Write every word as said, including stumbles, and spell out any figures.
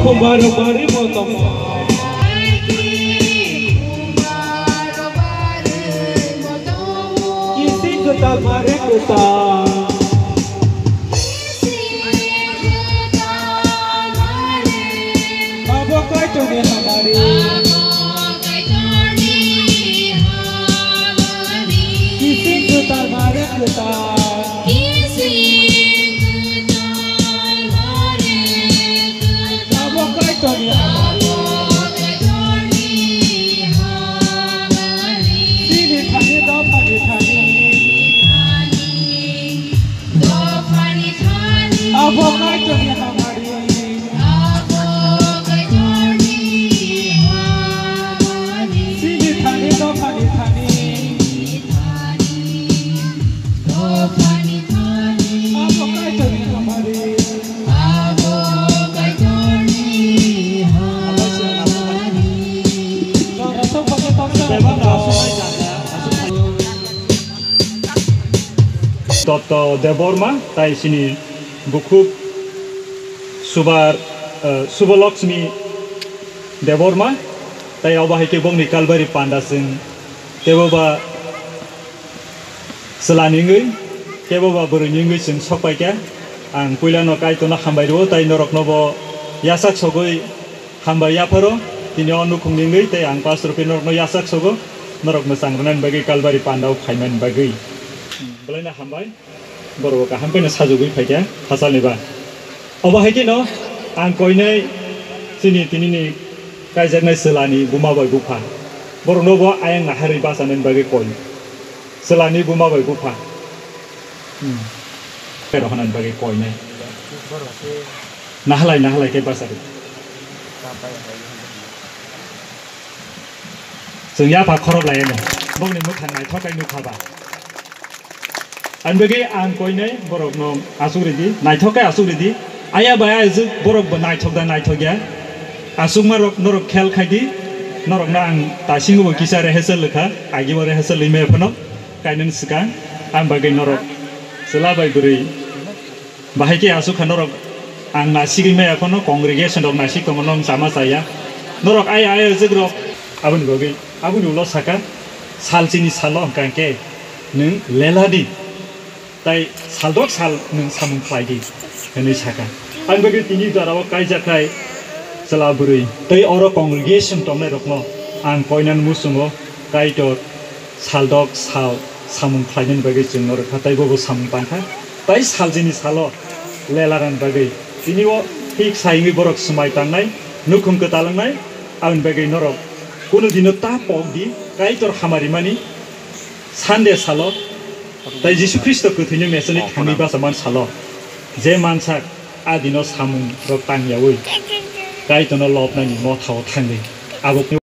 Baro bari motom. Kisi kwtal mare kwtal. Abo Kaitorni hamari. Kisi kwtal mare kwtal. Abo Kaitorni hamari. Sini thani, dophani thani. Abo Kaitorni hamari. Sini thani, dophani thani. Abo Kaitorni hamari. Dotto Debbarma, tai sini bukhuk Subar, eh, Suboloksmi Debbarma, tai obo hai khe bongni Kalbari panda chwng teibo ba chwlani wngwi, teibo ba bwrwini wngwi chwng sok pai kha. Ang puilano Kaitorno hambai rwo, tai norokno bo yasak sogwi hambai yapharo, tini o nukhungni wngwi, tei ang pastor khe norokno yasak sogo, norok mwchang rwnani bagwi Kalbari pandao phaimani bagwi. Belai no hambai. Borok bo kaham khe no sajagwi phai kha hachalni ba. Obo hai khe no ang koinai chini tini ni kaijaknai chwla ni buma bai bupha. Borok no bo ayang naharwi bachanani bagwi koi. Chwla ni buma bai bupha. Hmm. Pero hanani bagwi koinai. Nahalai, nahalai khe bachari. Chwng yapha khorok lai eno. Bongni mwkhang naithok khe nukha ba. Ani bagwi ang koinai borokno asuk ridi, naithok khe asuk ridi. Aya bai ayajwk borok bo naithok da naithok ya. Asukma rok norok khel khai di. Norokno ang tasingo bo kisa rehearsal rwkha, agi bo rehearsal wi maya phano kainani swkang. Ang bagwi norok chwla bai bwrwi bahai khe asuk kha norok ang nasigwi maya phano congregation rok nasik tongo nong chama chaya. Norok aya ayajwk rok aboni bagwi aboni ulo saka sal chini salo hwnkha khe nwng lela di. Tai saldok sal nwng samung khlai di, hwnwi saka. Ang bagwi tini jora-o kaijaknai chwla bwrwi tei oro congregation tongnai rokno ang koinani muchungo Kaitor saldok sal samung khlainani bagwi chwng norok kha, tei bobo samung tangkha. Tai saljini salo lelarani bagwi tini o thik sai wngwi borok swmai tangnai, nukhung kwtal wngnai, aboni bagwi norok kunu dino ta pok di, Kaitor hamari mani Sunday salo. Tai Jisu Khristo kwthwino mesani thangwi bachaman salo, je mansak a dino samung rok tang yaui Kaitorno lobnani mothao thangwi abo